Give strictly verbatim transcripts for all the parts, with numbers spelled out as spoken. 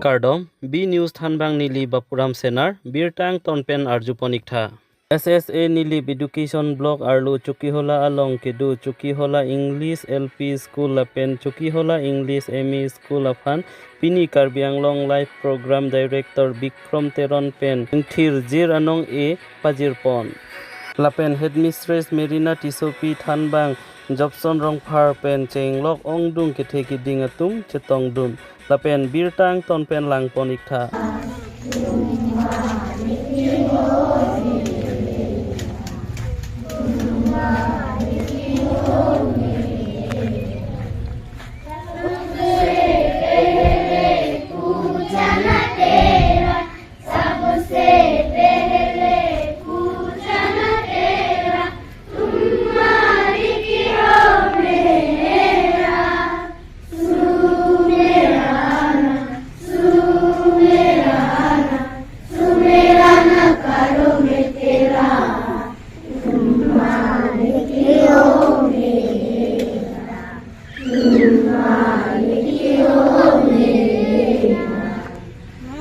Kardom, B News thanbang neli Bapuram Senar, birta angton pen arjupon iktha. S S A Nilip Education Block arlo Chokihola along kedo Chokihola English L P School lapen Chokihola English M E School aphan pini Karbi Anglong Live Program Director Bikram Teron pen ingthirjir anong-e pajirpon. Lapen Headmistress Merina Tissopi thanbang Jobson Rongphar pen chenglok ongdung kethe kiding atum chetongdun. Lapen birta angton pen langpon iktha.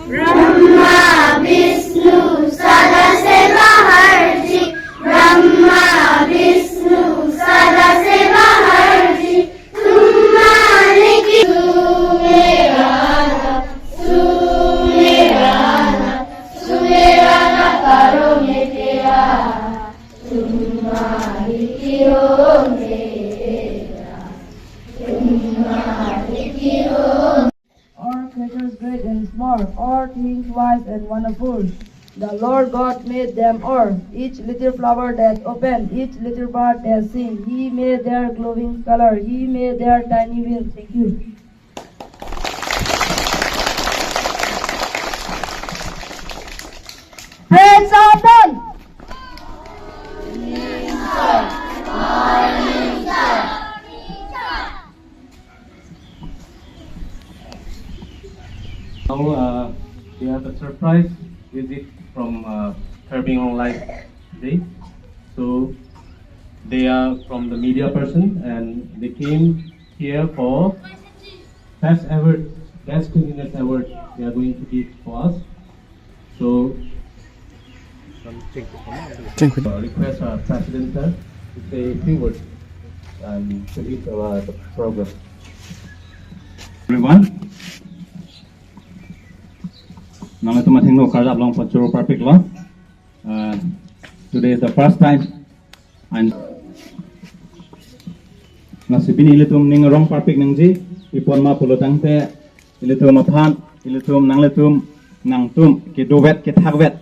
Brahma, Vishnu, Sadashiva Harji. Brahma, Vishnu, Sadashiva Harji. Tumhari ki sumerana, sumerana, sumerana karo mera. Tumhari ki ho mera, tumhari ki ho. All creatures great and small, all things wise and wonderful. The Lord God made them all, each little flower that opened, each little bird that sing. He made their glowing color, He made their tiny wings. Thank you. Praise our God. Now, uh, we have a surprise visit from, uh, Karbi Anglong Live today. So they are from the media person and they came here for best award, best cleanliness award they are going to give for us. So, uh, request our president, sir, to say a few words and to lead our, the program. Everyone, nangtum athengno karjap long pachoro parpiklo. Uh, today is the first time. And lasi pini ilitum ning arong parpik nangji, pi apot ma pulo tangte, ilitum aphan, ilitum nanglitum, nangtum kedovet kethakvet.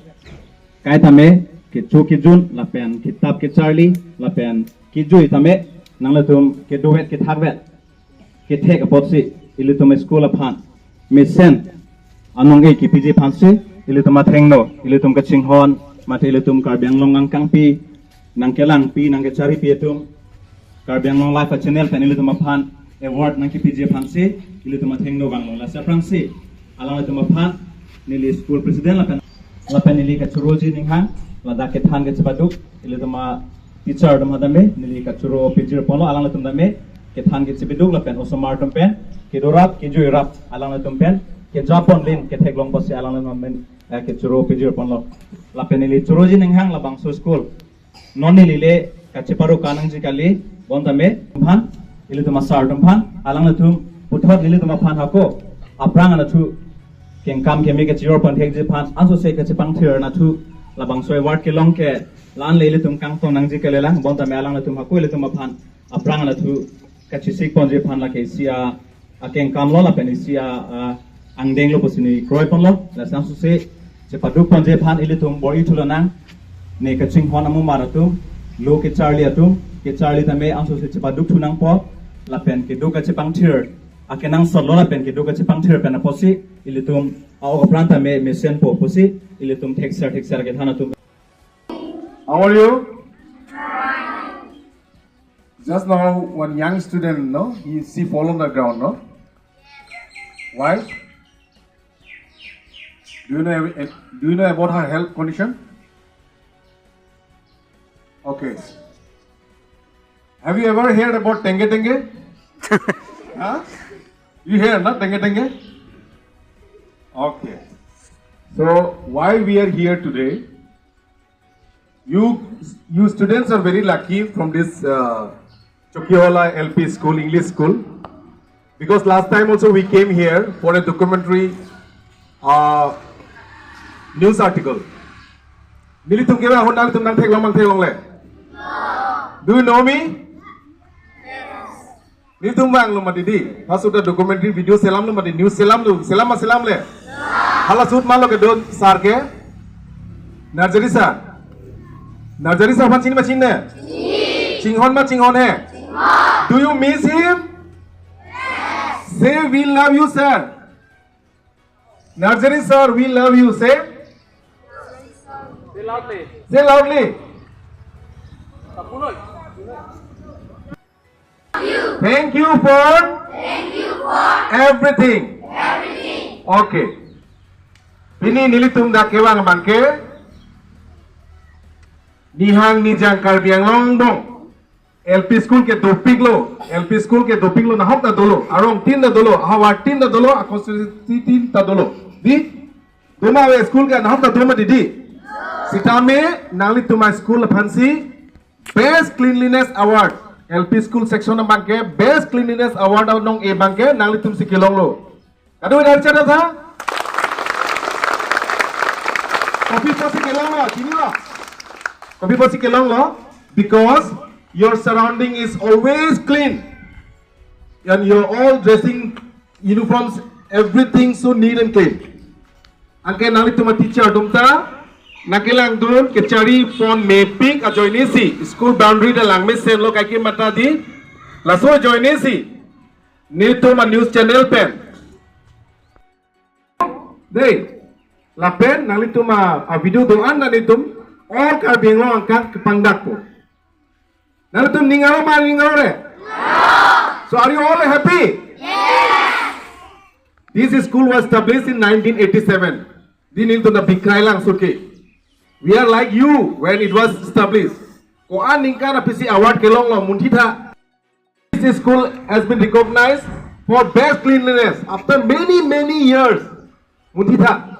Kaita me kecho kejun, lapen kitap kecharli, lapen kejui tame, nanglitum kedovet kethakvet kethek apotsi ilitum school aphan mesen anong-e kepiji aphansi ilitum athengno, ilitum kachinghon, mate ilitum Karbi Anglong angkangpi, nangkelangpi, nangkecharipi atum, Karbi Anglong Live channel pen ilitum aphan award nangkepiji aphansi ilitum athengno vanglo. Lasi aphrangsi alanglitum aphan neli school president lapen, lapen neli kachoroji ninghang, ladak kethan kachepaduk ilitum a teacher atum tame, neli kachoro pijirponlo, alanglitum tame kethan kachepiduk lapen osomar atum pen kedorap kejuirap alanglitum pen kejapon lin ketheklong apotsi alanglitum pen, eh, kachoro pijirponlo. Lapen neli choroji ninghang labangso school non neli le kacheparu kanangji kali, bon tame aphan, ilitum asar atum aphan, alanglitum puthot nelitum aphan hako aphrang anathu kengkam keme kachejor pon thekji aphan, ansose kachepangthir anathu labangso award kelong ke la-an le ilitum kangtong nangji kalilang, bon tame alanglitum hako ilitum aphan aphrang anathu kachesik ponji aphan lake isi a akengkam lo lapen isi a, a, angdeng lo pusi neli kroiponlo. Lasi ansose chepaduk ponji aphan ilitum bor-i thu lonang. Ne kachinghon amumar atum, lo kecharli atum, kecharli tame ansose chepaduk thu nangpo, lapen kedo kachepangthir akenangsot lo lapen kedo kachepangthir pen apotsi ilitum a-ok apran tame mesenpo pusi ilitum thekser thekser kethan atum. How are you? Just now, one young student, no, he, she fall on the ground, no? Why? Do you know, every- do you know about her health condition? Okay. Have you ever heard about dengue dengue? Huh? You hear, no? Dengue dengue? Okay. So why we are here today? You, you students are very lucky from this uh, Chokihola L P school, English school, because last time also we came here for a documentary uh, news article. Nelitum kevang ahut nangtum nangtheklong mangtheklong le? Do you know me? Nelitum vanglo mati di. Pasuta documentary video selamlo mati, news selamlo, selam ma selam le? Hala shoot malo kedo sir ke? Narjari sir. Narjari sir aphan chini ma chinine? Chinghon ma chinghonhe? Do you miss him? Say we love you, sir. Narjari sir, we love you. Say. Say loudly. Say loudly. Thank you for everything. Okay. Pini nelitum dak kevang abangke, nihang nijang Karbi Anglong angbong L P school ke dopiklo, L P school ke dopiklo, nahok ta dolo, arongtin ta dolo, ahavartin ta dolo, aconstituency tin ta dolo. Di, doma ave school ke nahok ta doma di di. Sitame nanglitum a-school aphansi Best Cleanliness Award, L P School Section abangke Best Cleanliness Award anong-e abangke nanglitumsi kelonglo. Kado dari chada tha? Kopi apotsi kelonglo, chinilo? Kopi apotsi kelonglo? Because your surrounding is always clean. And your all dressing uniforms, everything so neat and clean. Anke nanglitum a-teacher atum ta nangkelangdun, kechari pon mepik ajoinesi, school boundary ta langmesenlo kaike mata di, laso ajoinesi nelitum a-news channel pen dei, lapen nanglitum a, a-video do-an nanglitum all Karbi Anglong angkang kepangdakpo. Nanglitum ning aro ma ning arore? So are you all happy? Yes. This school was established in nineteen eighty-seven. Di nelitum ta bikrai lang suki. We are like you when it was established. Ko-an ningkan apisi award kelonglo, munthi tha. This school has been recognized for best cleanliness after many, many years. Munthi tha.